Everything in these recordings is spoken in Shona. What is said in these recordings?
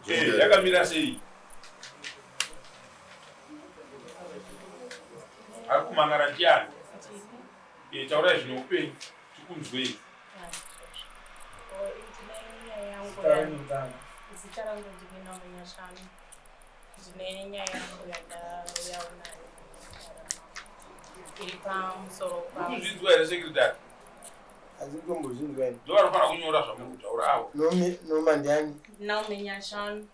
Eh, yakamira sei? Ari kumangara ndiani? Eh, taurai zvine upenyu tikunzwei. Zita rangu ndini Namunyashanu. Ndine nyaya yangu yandauyawo nayo iri pamusoro pa Kuzvinzwa here secretary? Handisi kutombozvinzwa ini. Ndovanofanira kunyora zvamuri kutaura avo. Nomi Noma ndiani? Naomi Nyashanu.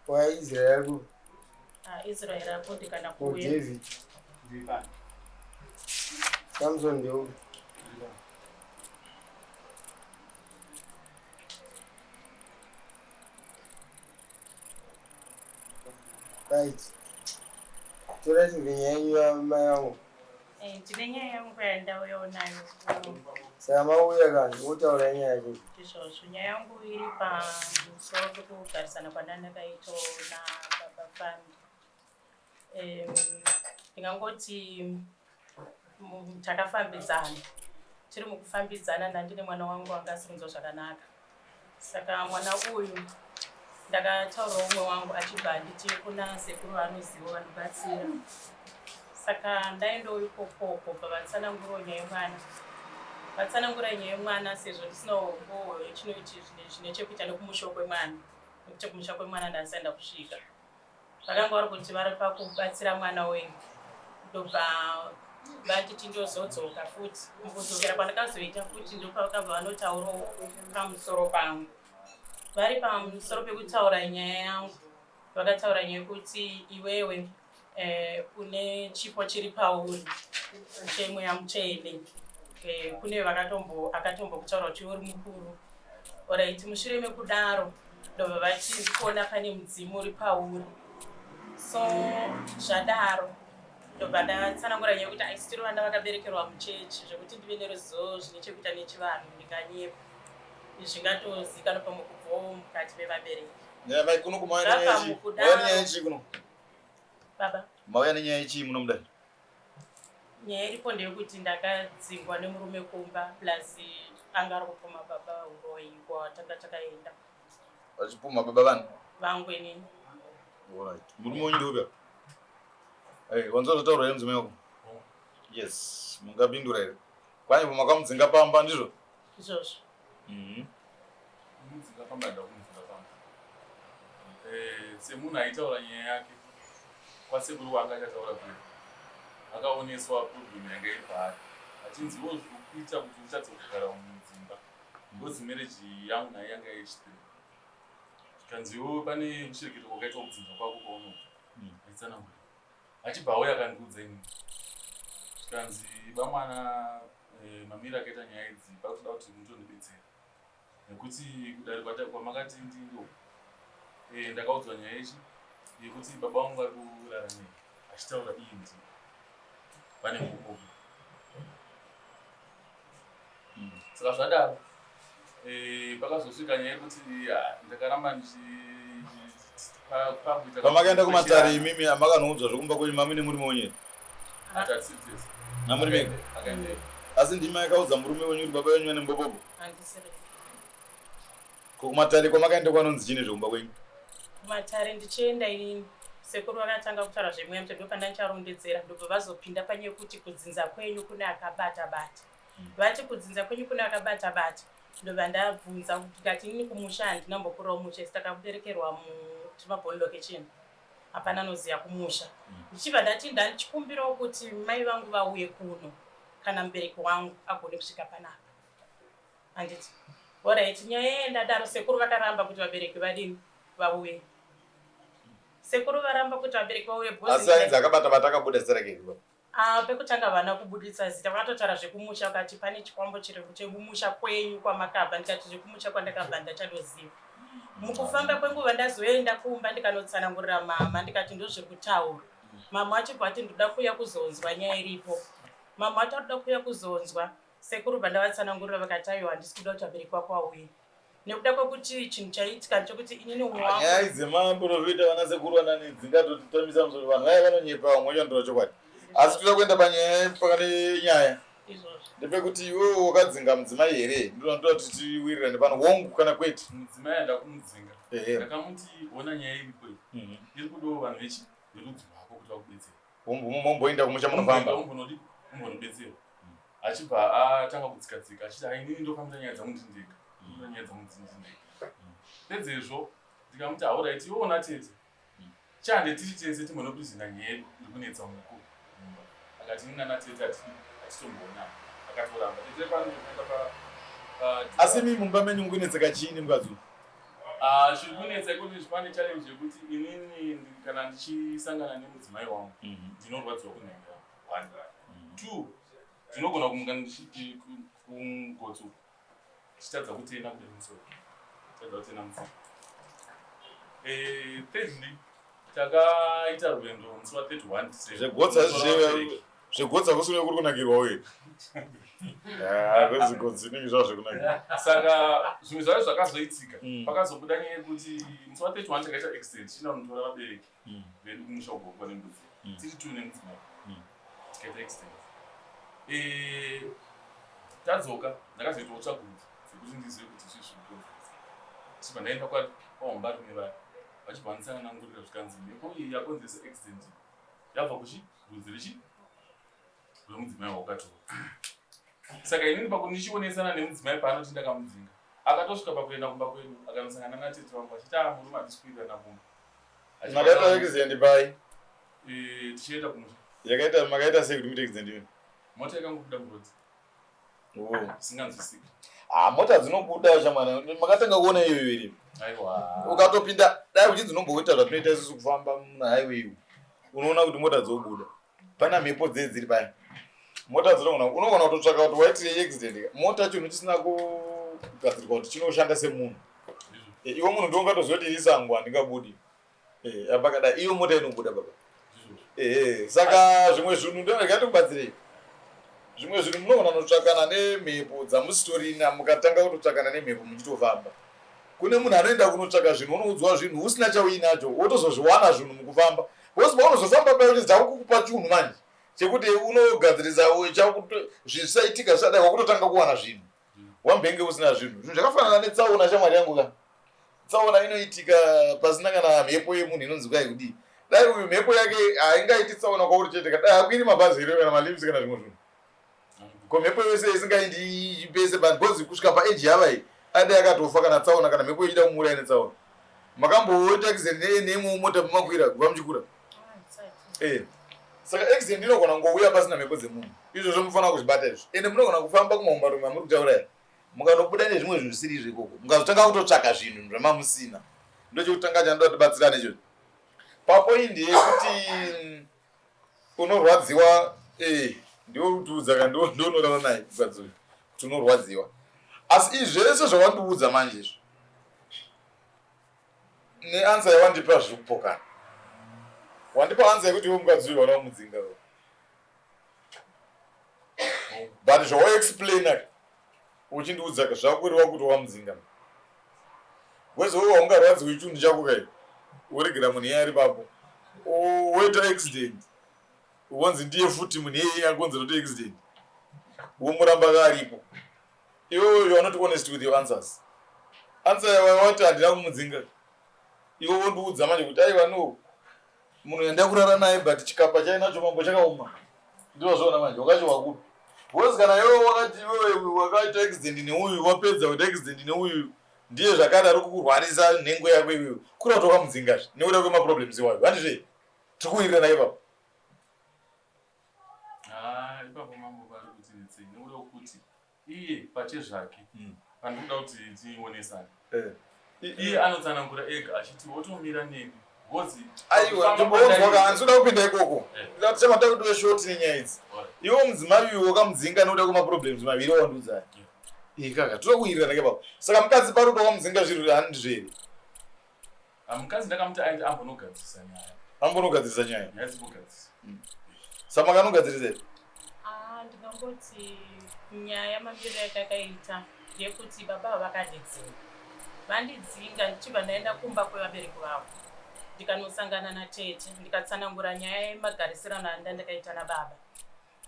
WaIsrael ari kupi? Ah, Israel akundikana Oh, kuuya. David. Samson ndeupi? Right. Tora tinzwe nyaya yenyu yamai vangu. Eh, ndine nyaya yangu yandauyawo nayo Saka mauya kani wotaura nyaya yacho. Izvozvo nyaya yangu iri pamusoro pekugarisana kwandandakaitawo nababa Fandi. Ndingangoti takafambidzana tiri mukufambidzana ndandine mwana wangu anga asiri kunzwa zvakanaka saka mwana uyu ndakataurawo umwe wangu achibva anditi kuna sekuru vanoziva vanobatsira saka ndaendawo ikokoko bva vatsanangurawo nyaya yemwana vatsanangura nyaya yemwana sezvo ndisinawo mbowo yechinoiti zvine chekuita nekumusha kwemwana nekuti kumusha kwemwana ndasaenda kusvika Vakanga vari kuti vari pakubatsira mwana uyu ndobva vati tindozodzoka futi. Mukudzokera kwandakazoita futi ndopavakabva vanotaurawo pamusoro pangu. Vari pamusoro pekutaura nyaya yangu vakataura nyaya yekuti iwewe eh, une chipo chiri pauri chemweya mutsvene eh, kune vakatombo akatombokutaura kuti uri mukuru Orit mushure mekudaro ndobva vati ndikuona pane mudzimu uri pauri so zvadaro ndobva ndatsanangura nyaya yekuti aisi tiri vana vakaberekerwa muchechi zvekuti ndive neruzivo zvine chekuita nechivanhu ndinganyepa zvingatozikanwa pamwe kubvawo mukati mevabereki. Zvabva mukudaro baba mauya nenyaya yechii muno mudare? Nyaya iripo ndeyekuti ndakadzingwa nemurume kumba plus anga ari kupumha baba uroyi kwatanga takaenda. Vachipumha baba vani? Vangu inini. Alright. Murume wenyu ndeupi apa? Hey, wanzwa zvataurwa here mudzimai wako? Yes, mungapindura here? Kwai makamudzinga pamba ndizvo? Izvozvo. Mhm. Kumudzinga pamba ndaida kumudzinga pamba. Eh, semunhu aitaura nyaya yake kwasekuru wanga achataura kuya akaoneswa problem yanga iri paari achinzi iwo zviri kuita kuti utadze kugara mudzimba because marriage yangu naye yanga yechithree zvikanzi iwo pane kushereketa kwakaitwa kudzinza kwako kwaunobva achitsanangura achibva auya akandiudza inini zvikanzi bamwana eh, mamiri akaita nyaya idzi pakutoda kuti mutondibetsera nekuti kudare kwamakati ndindo eh, ndakaudzwa nyaya ichi yekuti baba vangu vari kurara nei achitaura iye ndi vane mukopo Saka zvadaro eh, pakazosvika nyaya yekuti ah, ndakaramba ndichipakuita Pamakaenda kumatare imimi amakanoudzwa zvekumba kwenyu mami nemurume wenyu here? Atasitesi. Namuri mega? Akaenda. Asi ndimi makaudza murume wenyu kuti baba venyu vane mubobobo? Handisiri. Ko kumatare kwamakaenda kwanonzi chii nezvekumba kwenyu? Kumatare ndichienda inini sekuru vakatanga kutaura zvemweya mutsvene ndopandandicharondedzera ndobva vazopinda panyaya yekuti kudzinza kwenyu kune akabata bata. Vati kudzinza kwenyu kune akabata bata ndobva ndabvunza ndikati inini kumusha handina mbokurawo musha isu takaberekerwa muchimabhoni location hapana anoziva kumusha ndichibva ndati ndachikumbirawo kuti mai vangu vauye kuno kana mubereki wangu agone kusvika panapa handiti orit nyaya iye ndadaro sekuru vakaramba kuti vabereki vadini vauye sekuru varamba kuti vabereki vauye Asi ainzi akabata bata akabuda zita rake here baba? Ah, pekutanga havana kubuditsa zita vakatotaura zvekumusha vakati pane chikwambo chiri chekumusha kwenyu kwamakabva ndikati zvekumusha kwandakabva ndachadoziva mukufamba kwenguva ndazoenda kumba ndikanotsanangurira mama ndikati ndozviri kutaura mama achibva ati ndoda kuuya kuzonzwa nyaya iripo mama ati arikuda kuuya kuzonzwa sekuru bva ndavatsanangurira vakati aiwa handisi kuda kuti vabereki vako vauye nekuda kwekuti chinhu chaiitika ndechekuti inini umwe wangu Nyaya idzi dzemaprofita vana sekuru vanani dzingatotitamisa musoro vanhu vaya vanonyepa vamwe vachandora chokwadi asi toda kuenda panyaya pakane nyaya izvozvo ndepekuti iwewe wakadzinga mudzimai here ndinoda kuti tiwirirane pano hongu kana kwete Mudzimai handina kumudzinga. Ndakamuti ona nyaya iripo iyi iri kudawo vanhu vechi verudzi rwako kuti vakubetsere. Momboenda kumusha munofamba. Umbonodi umbonobetserwa. Achibva atanga kutsika tsika achiti hai inini ndofambira nyaya dzangu ndiri ndega. Ndofambira nyaya dzangu ndiri ndega. Pedzezvo ndikamuti alright iwe ona tete. Chande tiri tese timbonopresenta nyaya yedu iri kunetsa muku mumba. Akati ini nana tete hatidi hatitomboonana. Akatoramba. Tete panotoenda pa pa Asi imi mumba menyu mukunetseka chii nemukadzi uyu? Ah, zviri kunetsa iko ndizvo pane challenge yekuti inini kana ndichisangana nemudzimai wangu ndinorwadziwa kunhengo yangu. One. Two, ndinogona kumuka ndichiti kugotsi uku ndichitadza kutena kudai musoro. Tadza kutena musoro. Eh, thirdly, takaita rwendo musi wa 31 December. Zvegotsa Musi zvegotsa kusure kuri kunakirwa uye. Ah, kwezigotsi zvinenge zvava zvekunakirwa. Saka zvimwe zvacho zvakazoitika pakazobuda nyaya yekuti musi wa 31 takaita accident tichienda kunotora vabereki vedu kumusha kugokwa nembudzi tiri two nemudzimai tikaita accident. Tadzoka ndakazoitawo tsvagurudzo dzekuti ndizive kuti zvii zviri kukonzeresa. Tichibva ndaenda kwahombarume vaya vachibva vanditsanangurira zvikanzi mhepo iyi yakonzeresa accident yabva kuchi rudzi rechi rwemudzimai waukatora. Saka inini pakuti ndichionesana nemudzimai paanoti ndakamudzinga akatosvika pakuenda kumba kwedu akanosangana natete vangu achiti ah murume hatisi kuwirirana kumba. Achibva Makaita ataura- accident pai? Tichienda kumusha. Yakaita makaita sei kuti muite accident imi? Mota yakangobuda muroad. Oh. Zvisinganzwisiki. Ah, mota dzinobuda shamwana. Makatanga kuona iyoyo iri. Aiwa. Ukatopinda dai uchinzi unomboita zvatinoita isusu kufamba muna highway umu. Unoona kuti mota dzobuda. Pana mhepo dzee dziri paya. Mota dzinogona unogona kutotsvaka kuti waitirei accident. Mota chinhu chisina kugadzirwa kuti chinoshanda semunhu. Iwe munhu ndiwe ungatoziva kuti isango handingabudi. Apa kadai iyo mota inobuda baba. Saka zvimwe zvinhu ndorega ndikubatsirei. Zvimwe zvinhu munogona kunotsvakana nemhepo dzamusitorina mukatanga kutotsvakana nemhepo muchitofamba. Kune munhu anoenda kunotsvaka zvinhu unoudzwa zvinhu usina chauinacho wotozozviwana zvinhu mukufamba. Because paunozofamba paya uchinzi takukupa chunhu manje chekuti unogadzirisa zvisaitika zvisadai wakutotanga kuwana zvinhu. Wambenge usina zvinhu. Zvinhu zvakafanana netsaona shamwari yangu ka. Tsaona inoitika pasina kana mhepo yemunhu inonzi kwai kudii. Dai uyu mhepo yake haingaiti tsaona kwauri chete ka. Dai hakwiri mabhazi here kana malips kana zvimwe zvinhu. Ko mhepo yose isingaindi pese pa because kusvika pa age yava iyi adai akatofa kana tsaona kana mhepo ichida kumuuraya netsaona. Makamboita accident neimwe mota pamakwira kubva muchikura? Saka accident inogona kungouya pasina mhepo dzemunhu. Izvozvo munofanira kuzvibata izvo. Ende munogona kufamba kumahombarume amuri kutaura aya. Mukanobuda nezvimwe zvinhu zvisiri izvo ikoko. Mukazotanga kutotsvaka zvinhu zvamamusina. Ndochekutanga chandoda tibatsirane ichocho. Papoindi yekuti unorwadziwa ndiwe uri kutiudza ka ndiwe unorara naye mukadzi uyu kuti unorwadziwa. Asi izvi zvese zvawandiudza manje izvi neansa yawandipa zviri kupokana. Wandipa ansa yekuti iwe mukadzi uyu hauna kumudzinga. But zvawaexplaina uchindiudza ka zvakureva kuti wamudzinga. Wezi wewe haungarwadziwi chinhu chako kai woregera munhu iye ari papo woita accident wonzi ndiye futi munhu iyeye akonzera kuti accident womuramba kaaripo. Iwewe you are not honest with your answers. Answer yawati handina kumudzinga. Iwe wondiudza manje kuti aiwa no munhu yandida kurara naye but chikapa chainacho mambo chakaoma. Ndozviona manje wakachiwa kupi? Because kana iwewe wakati iwewe wakaita accident neuyu wapedza kuita accident neuyu ndiye zvakare ari kukurwarisa nhengo yako iwewe. Kuri kuti wakamudzinga zve nekuda kwemaproblems iwayo. Handizve? Tiri kuwirirana ipapo. Ah, ipapo mambo vari kuti netsei nekuda kwekuti iye pachezvake pandikuda kuti tionesane. Iye anotsanangura ega achiti wotomira neni ngozi. Aiwa, ndimbonzwa ka handisi kuda kupinda ikoko. Ndati kuti uve short nenyaya idzi. Iwe mudzimai uyu wakamudzinga nekuda kwemaproblems maviri awandiudza aya. Kaka, toda kuwirirana ke ipapo. Saka mukadzi pari kuti wakamudzinga zviri handizvo here? Mukadzi ndakamuti aende ambonogadzirisa nyaya. Ambonogadzirisa nyaya? Nyaya dzimbogadzirisa. Saka makanogadzirisa here? Ah, ndinongoti nyaya mamiriro yatakaita ndeyekuti baba ava vakandidzinga. Vandidzinga ndichibva ndaenda kumba kwevabereki vavo. Ndikanosangana natete ndikatsanangura nyaya yemagarisirano andandakaita nababa.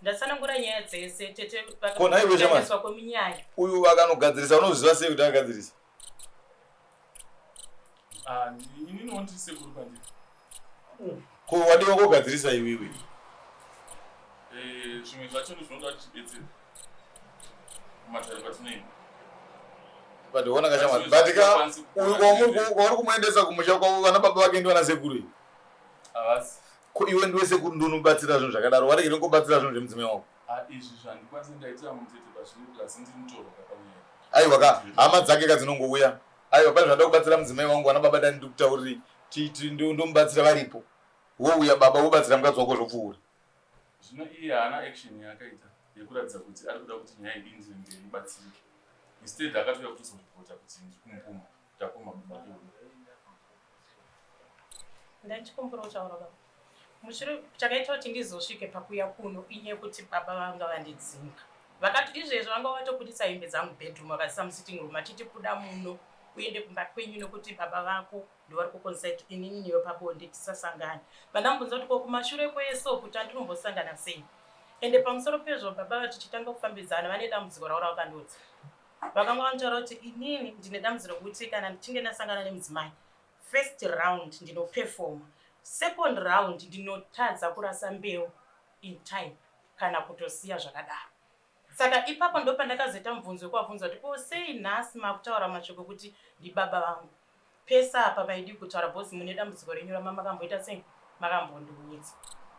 Ndatsanangura nyaya dzese tete Ko nhai iwe shamwari? vakaendeswa kweminyaya. Uyu akanogadzirisa unozviziva sei kuti akagadzirisa? Ah, inini wandiri sekuru kwandiri. Ko wadiwa kogadzirisa iwewe? Eh, zvimwe zvacho ndizvinoda kuti tibetsere kumatare kwatinoenda. But ona kachama. But ka uyu kwauri kumuendesa kumusha kwavo vana baba vake ndivana sekuru. Havasi. Ko iwe ndiwe sekuru ndonobatsira zvinhu zvakadaro. Waregere kubatsira zvinhu zvemudzimai wako. Ah, izvi zvandikwanisa ndaitira mutete pazviri kuti asi ndiri mutorwa kapanyaya. Aiwa ka hama dzake ka dzinongouya. Aiwa pane zvandada kubatsira mudzimai wangu vana baba dani ndikutauriri ndomubatsira varipo. Wouya baba wobatsira mukadzi wako zvopfuura. Zvino iye haana action yaakaita yekuratidza kuti ari kuda kuti nyaya iyi iendere mberi ibatsirike. Instead akatouya kutozoripota kuti ndiri kumupumha, ndapumha baba vake uyu. Ndachikumbira kutaura baba. Mushure chakaita kuti ndizosvike pakuya kuno inyaya yekuti baba vanga vandidzinga. Vakati izvezvi vanga vatobudisa hembe dzangu bedroom vakadzisa musitting room achiti buda muno uende kumba kwenyu nekuti baba vako ndovari kukonzesa kuti inini newe pabonde tisasangane. Vandamubvunza kuti ko kumashure kwese uku tandinombosangana sei? Ende pamusoro pezvo baba vatichitanga kufambidzana vane dambudziko ravo ravakandiudza. Vakanga vanotaura kuti inini ndine dambudziko rekuti kana ndichinge ndasangana nemudzimai first round ndinoperforma second round ndinotadza kurasa mbeu in time kana kutosiya zvakadaro saka ipapo ndopandakazoita mubvunzo wekuvabvunza kuti ko sei nhasi makutaura mashoko ekuti ndibaba vangu pese apa maidii kutaura bhozi mune dambudziko renyu ramakamboita sei makambondiudza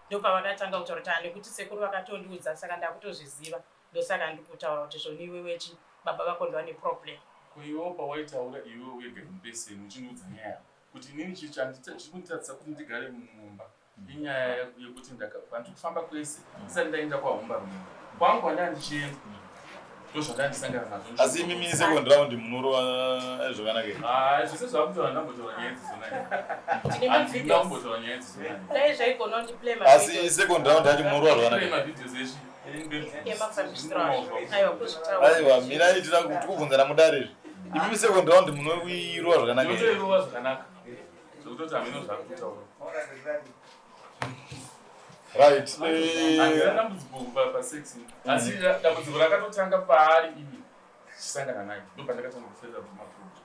ndopavakatanga kutaura kuti nekuti sekuru vakatondiudza saka ndakutozviziva ndosaka ndikutaura kuti zvoni iwe wechi baba vako ndovane problem. Ko iwewo pawaitaura iwewe wega in person uchindiudza nyaya yako kuti inini chii chiri kunditadzisa kuti ndigare mumba inyaya yekuti pandikufamba kwese ndisati ndaenda kwahombarume kwangu kwandanga ndichienda ndozvandanga ndisangana nazvo. Asi imimi second round munorova zvakanaka here? Ah, zvese zvakutaura ndambotaura nyaya idzi zona. Tine Handina mavideos. kumbotaura nyaya idzi zona. Dai zvaigona kundiplay Asi mavideos. second round yacho munorova Play zvakanaka. mavideos echi Emafambisiro acho. Aiwa kuzvitaura. Aiwa mirai tira tikubvunzana mudare izvi. Imimi second round munoirova zvakanaka here? Ndinotoirova zvakanaka. Zvekutoti hameno zvakutaura. Right. Handina dambudziko pasex. Asi dambudziko rakatotanga paari iye tichisangana naye. Ndopandakatanga kufeela maproblems.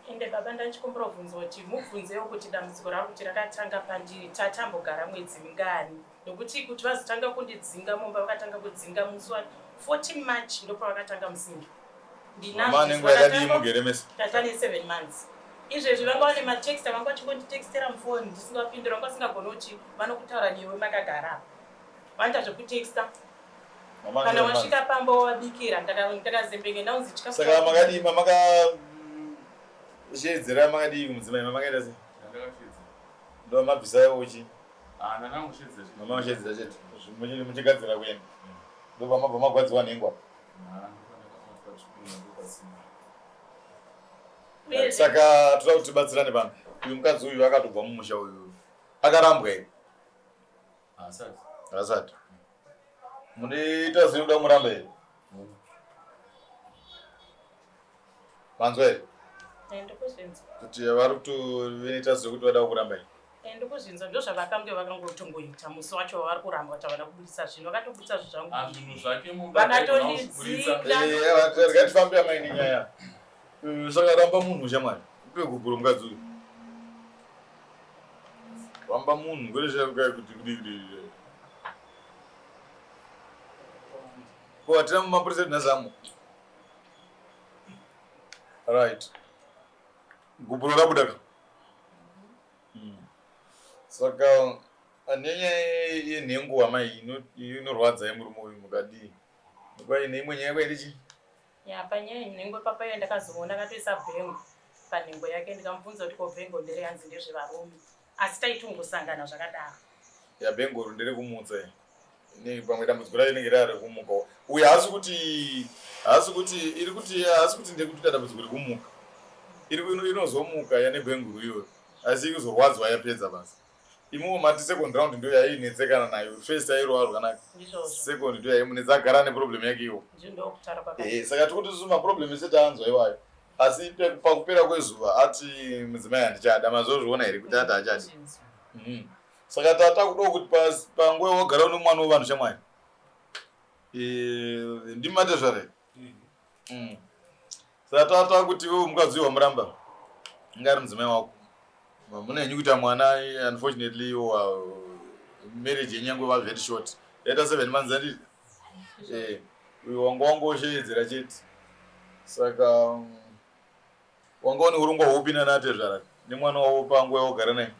Ende baba ndachikumbira kubvunzwa kuti mubvunzewo kuti dambudziko ravo kuti rakatanga pandiri tatambogara mwedzi mingani nokuti kuti vazotanga kundidzinga mumba vakatanga kudzinga musi wa 14 March ndopavakatanga musingi Mama ndinazvo nenguva yakadii mugere mese? tatane 7 months izvezvi vanga vane matext avanga vachingonditextera mufoni ndisingavapindura vanga vasingagoni kuti vanokutaura newe makagara apa vanoita zvekutexta Mama kana seven months. wasvika pamba wavabikira ndakazembenge ndaunzi chikafu Saka makadii mamaka sheedzera makadii kumudzimai mamakaita sei? Ndakashedzera. Ndo mabvisa uchi. Ah, ndangangoshedzera chete. Mama mashedzera chete. Muchigadzira kuenda. Ndo pamabva magwadziwa nhengo apa. Ah, ndopandakabatwa chikunwe ndopasina. Uyezve- Saka toda kuti tibatsirane pano. Uyu mukadzi uyu akatobva mumusha uyu. Akarambwa here? Haasati. Asati. Munoita sei kuda kumuramba here? Manzwa here? Eh, ndikuzvinzwa. Kuti vari kutoita sekuti vada kukuramba here? Eh, ndikuzvinzwa ndozvavakange vakangotongoita musi wacho wavari kuramba kuti havana kubudisa zvinhu vakatobudisa zvinhu zvangu Ah, zvinhu zvake mumba Vakatondidzinga. Eh, ngatifambe amai nenyaya. Saka ramba munhu shamwari. Upe gupuro mukadzi uyu. Ramba munhu kwete shamwari kuti kudii kudii. Ko hatina mapurisa edu nhasi amo. Right. Gupuro rabuda ka. Saka nenyaya yenhengo amai inorwadza yemurume uyu mukadii. Kwai neimwe nyaya kwaiti chii? Ya panyaya yenhengo ipapo ndakazoona akatoisa bhengo panhengo yake ndikamubvunza kuti ko bhengo ndere hanzi ndezvevarume asi taitongosangana zvakadaro. Ya bhengoro nderekumutsa iri. Ne pamwe dambudziko rayo rinenge rari rekumuka. Uyu haasi kuti haasi kuti iri kuti haasi kuti ndekuti dambudziko rekumuka. Iri inozomuka yane bhenguru iyoyo. Asi ikuzorwadzwa yapedza basi. Imuwo mati second round ndo yainetsekana nayo. First airova zvakanaka. Ndizvozvo. Second ndo yaimunetsa agara neproblem yake iwo. Ndizvo ndokutaura kwakati. Eh, saka tikuti isu maproblem ese taanzwa iwayo. Asi pakupera kwezuva ati mudzimai handichada mazozviona here kuti ati haachadi. Ndikuzvinzwa. Saka tatakudawo kuti panguva wagara une mwana wevanhu shamwari. Eh, ndimate zvare. Saka tata kuti iwewe mukadzi uyu wamuramba. Inga ari mudzimai wako. Mune henyu kuita mwana, unfortunately marriage yenyu yangova very short, yaita 7 months, anditi? Uyu wanga wangosheedzera chete. Saka wanga une urongwa hupi nanatezvara nemwana wavo panguva yawagara naye?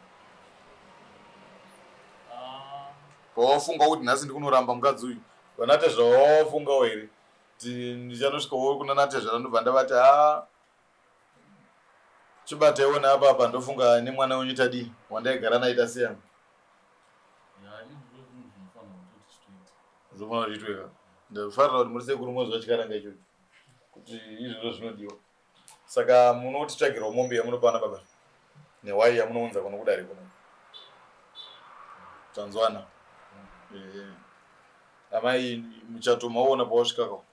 Ah, Pawafunga kuti nhasi ndikunoramba mukadzi uyu, vanatezvara wawafungawo here kuti ndichanosvikawo kuna natezvara, ndobva ndavati, "Ha, chibataiwo naapapa, ndofunga nemwana wenyu tadii wandaigara naye tasiyana"? Ya, izvozvo zvinhu zvinofanira kutoti chitoita. Zvofanira kuchitweka. Ndafarira kuti muri sekuru moziva chikaranga ichocho kuti izvozvo zvinodiwa. Saka munotitsvagirawo mombe yamunopana baba nehwai yamunounza kuno kudare kuno, tanzwana? Amai, muchato mauona pawasvikako?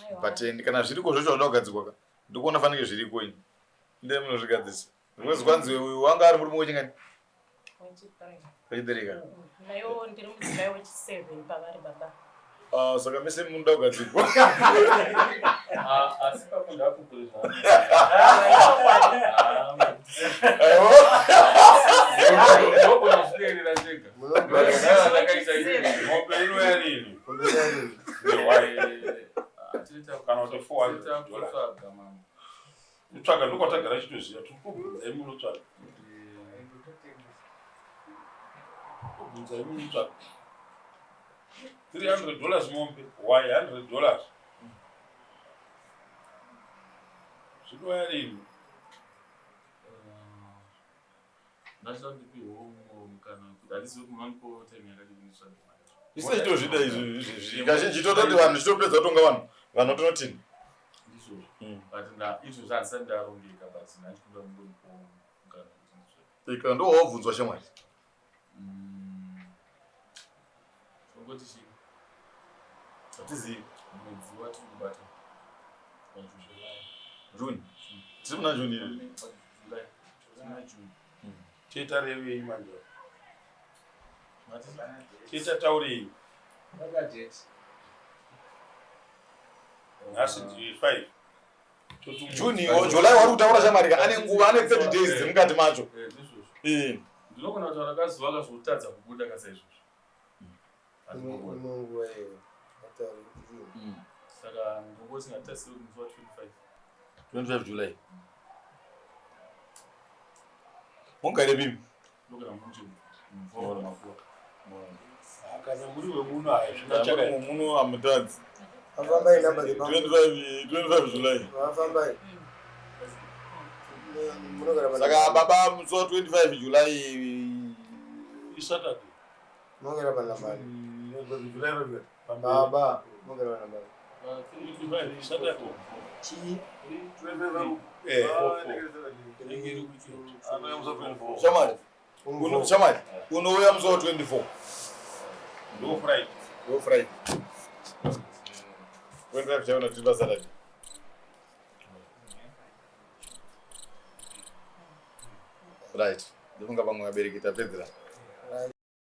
Aiwa. But kana zviriko zvacho zvinoda kugadzirwa ka, ndikuona fanike zviriko ini nde munozvigadzirisa, because kwanzi uyu wanga ari murume wechingani? Wechithree. Wechithree. Naiwo ndiri mudzimai wechi7 pavari baba. Ah, saka mese munoda kugadzirwa. Ah, asi papo ndapupure zvaangu. Aiwa. Ndogona kuzviteerera chega. Munogara. Ndakaita izvi. Mombe inouya rini? Kumbirani. Nehwai. Kana Kana kuti $400. Kutsvaga mambo. Kutsvaga ndokwatagara chitoziva, tiri kubvunzai munotsvaga, kubvunzai munotsvaga. $300 mombe, hwai $100, zvinouya rini? Ndachida ndipiwo mumwe mukana wekuti handizivi kuti munondipawo time yakadii kuti nditsvage mari. Isu chitozvida izvi kazhinji, tototi vanhu chitopedza kutonga vanhu, vanhu tonotini. Ndizvozvo, but izvozvo handisati ndarongeka, but ndachikuda kungonipawo mukana wekuti nditsvage. Ika ndo wabvunzwa, shamwari. Tongoti chii? Hatizivi. Mwedzi watiri kubata paJuly. June, tiri muna June iri. July, tina June. Toita revei manje? Mati? Toita taurei? Nhasi ndiri 5. June o July wari kutaura, shamwari ka, ane nguva, ane 30 days dzemukati macho. Eh, ndizvozvo. Eh. Ndinogona kutaura kazuva kazotadza kubuda kasaizvozvo. Imwe nguva iyo ataura kuti rini. Saka ndongoti ngatitasire kuti musi wa25. 25 July. Mugare bibi? Ndogara munzvimbo mumvura mafuwa. Kana muri wemuno, hai, zvinachaka. Muno hamutadzi. Afambai namba dzepamwe. 25, 25 July. Vafambai. Munogara pana. Saka baba, musi wa 25 July. ISaturday. Munogara panambani? July road. Baba, munogara panambani? 25 Saturday. Chii? Eh. Shamwari, shamwari, unouya musi wa 24. Ndo Friday. Ndo Friday. 25 chaona tiri paSaturday. Right, ndofunga pamwe vabereki tapedzera.